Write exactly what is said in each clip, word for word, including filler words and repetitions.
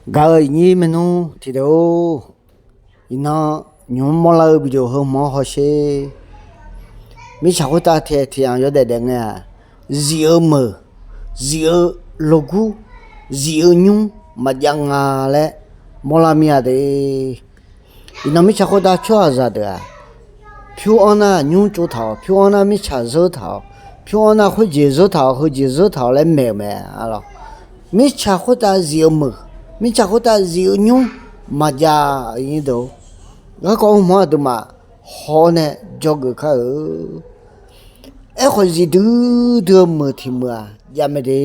Gaq-euq iqnyir maernmr tiqdeuq-or, iqnan nymq-mr mawrlar-eu video heu hmq-anr hawsher. Mirtsaq khoertav tiq tiq-anr yawdaef daef ngae-aq, zif-eu meuq, zif-eu logur, zif-eu nymr maqjav nga laer mawrlar mir-a de. Iqnan mirtsaq khoertav tsawrhaqzaq deuq-aq, pyur-anr nar nymr tsov taq-awq, pyur-anr nar mirtsaq zeur taq-awq, pyur-anr nar khoerjeq zeur taq-awq, heujeq zeur taq-awq laer maeq-euq mae. Mirtsaq khoertav zif-eu meuq, mirtsaq khoertav zif-eu nymr maqjav-euq nyir deuq-or, garkawv hmq-anr aqduimaf haw-awr nae dzawgeuf kar-eu. Aerkhawf zifdui dui-eu meuq tiq meuq-aq jav mae de.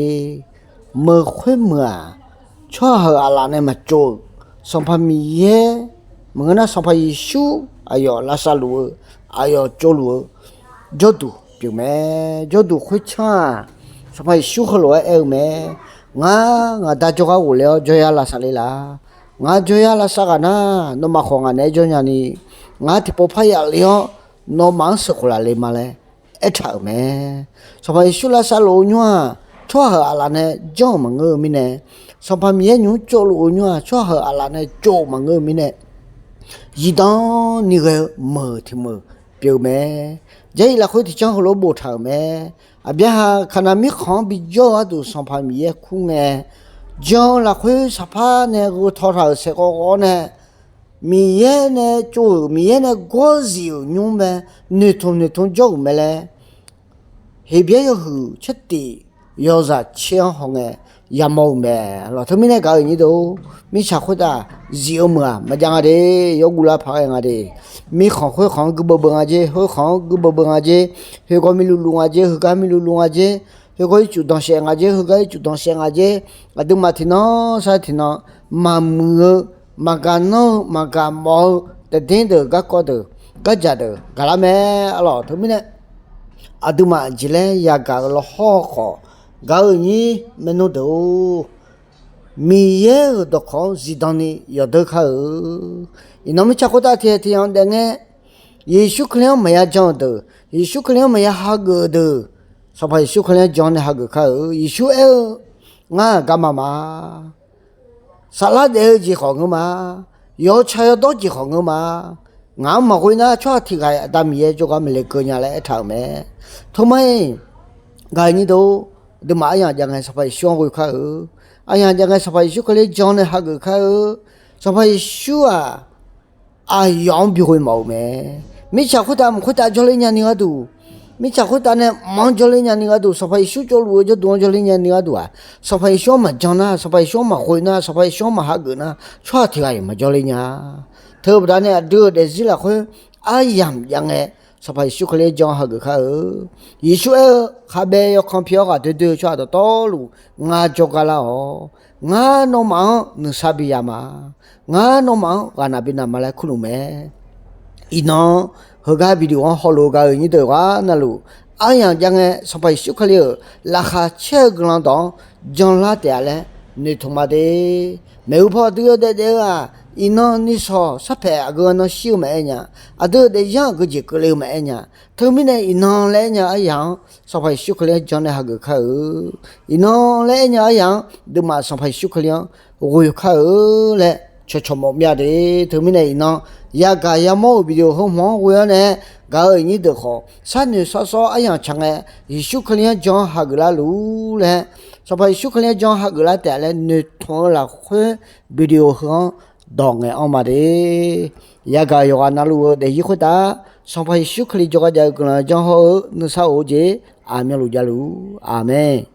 Meuq khoermeuq-aq, tsawrhaq-euq aqlaf nae maqtsov-euq, Sanqpaq Miqyaer maqngeur nar Sanqpaq Yeqsur aqyawf lavsav luf-eu, aqyawf tsovluf-eu jawrduq pyeuf mae. Jawrduq khoertsanr-aq, Sanqpaq Yeqsur heulof-aer aer-eu mae. Ngar ngaqda jawrgar ghofle-awr jawryar lavsav le laf. Ngar jawryar lavsav ghaq nar, nawmaf khawf ngaq naeq-aer jawr nyani, ngar tiqpov parya le-awr nawmaf-anr sheuqkhof laf le ma laer aertaq-euq mae. Sanqpaq Yeqsur lavsav luf-eu nymr-aq, tsawrhaq-euq aqlaf nae janr-euq maqngeur-eu mirnae, Sanqpaq Miqyaer nymq-mr tsovluf-eu nymr-aq, tsawrhaq-euq aqlaf nae tsov-euq maqngeur-eu mirnae, zifdan ni ghae-eu meuq tiq meuq pyeuf-eu mae. Jarlif lafkhoer tiqcanr heulof-aer boftaq-euq mae. Aqbyaqhaq Kaqnav mirkhanq-anr bijawr-eu gharduq Sanqpaq Miqyaer kur ngae, jan-eu lafkhoer saqpar nae gheu taw taq-euq saeqkawv ghawv-awr nae, Miqyaer nae tsov-euq, Miqyaer nae gawr zif-euq nymr mae, noeqtmq noeqtmq jawr-euq mae laer, Heqbyaer yawhuiq tsertif yawzaq tser-anr hawngae yamawr-eu mae. Lawq, teumirnae gaq-euq nyir deuq-or, mirtsaq khoertav zif-eu meuq-aq maqjav nga de, yawguv lar paq-aer nga de, mirkhanq khoerkhanq-anr guirbeuv beuv nga jer, khoerkhanq-anr guirbeuv beuv nga jer, khoergar mirluvluv nga jer, heugar mirluvluv nga jer, khoergar ircuf danqsaef nga jer, heugar ircuf danqsaef nga jer, aqduimaf tiqnan sar tiqnan maqmuiq-eu, maqgaq nanr-eu, maqgaq mawf-eu, taqder deuq, garkawv deuq, gardzaq deuq gaqlar mae. Arlawq, teumirnae aqduimaf jeq laer yagaq-eu lawhawr khawf, gaq-euq nyir maernmr deuq-or, Miqyaer-euq dawqkawq-anr zifdan ni yawdeur kar-eu. Iqnan mirtsaq khoertav tiq tiq-anr daef ngae, Yeqsur Kali-anr maqya jan-euq deuq, Yeqsur Kali-anr maqya hageuf-eu deuq, Sanqpaq Yeqsur Kali-anr jan nae hageuf kar-eu. Yeqsur aer-eu, Ngar-aq garma ma. Saflar daef-eu jeq khawf ngeur ma. Yawtsaq yawdawr jeq khawf ngeur ma. Ngaq-anr maqghoe nar tsawrhaq tiq ghaq-iq Aqda Miqyaer jawrgar maqle keuv nya laer aertaq-euq mae. Teumae gaq-euq nyir deuq-or, aqduimaf aryamq jav ngae Sanqpaq Yeqsur-anr ghoe kar-eu. Aryamq jav ngae Sanqpaq Yeqsur Kali jan nae hageuf kar-eu. Sanqpaq Yeqsur-aq, aqyawf-anr bighoe mawf-eu mae. Mirtsaq khoertav mq khoertav jawrler nyani gharduq, mirtsaq khoertav nae mq-anr jawrler nyani gharduq, Sanqpaq Yeqsur tsovluf-eu jawrduq-anr jawrler nyani gharduq-aq, Sanqpaq Yeqsur-anr maqjan nar, Sanqpaq Yeqsur-anr maqghoe nar, Sanqpaq Yeqsur-anr maqhageuf nar, tsawrhaq tiq ghaq-iq maqjawrler nya. Teubaqda nae aqdui-euq daefzir lafkhoer aryamq jav ngae, Sanqpaq Yeqsur Kali-anr jan hageuf kar-eu. Yeqsur aer-eu, Khavbaev yawkanr pi-awr ghaq doer doer-eu tsawrhaq dawqtawvluf ngar jawrgar lar-awq. Ngar nawmaf-anr nuisar biya ma. Ngar nawmaf-anr ghaqnaq binav ma laer kurluf mae. Iqnan heugar video-anr hawluf-eu gaq-euq nyir deuq-aq navluf, aryamq jav ngae Sanqpaq Yeqsur Kali-euq laqkhaq caer-eu guiqlanq dawq-anr janlar taef-a laer noeqtmq ma de. Maeqhu paw aqdui yawdaef daef-eu-aq, iqnan nisawq sarpaeq aqgeu nan shir-eu maqaer nya. Aqdui-euq daefzir-anr aqgeu jeq keuvle-eu maqaer nya. Teumirnae iqnan laer aer nya aryaq-anr Sanqpaq Yeqsur Kali-anr jan nae hageuf kar-eu. Iqnan laer aer nya aryaq-anr aqduimaf Sanqpaq Yeqsur Kali-anr ghoe kar-eu laer cawqcawq mawf myav de. Teumirnae iqnan yagaq yamawr-euq video heu hmq-anr ghoe-awr nae gaq-euq nyir deuq khawf, sharnoeq sharsawr aryamq tsaq ngae, Yeqsur Kali-anr jan hageuf larluf laer, Sanqpaq Yeqsur Kali-anr jan hageuf lar taef-a laer noeqtmq-eu lafkhoer video heu-anr dawq ngaeq-anr ma de. Yagaq yawqghaq navluf-eu daefzir khoertav, Sanqpaq Yeqsur Kali jawrgar jav-eu guiqlanq janr hawr-eu nuisar of-eu jeq aqmyanluf javluf. Aqmeq.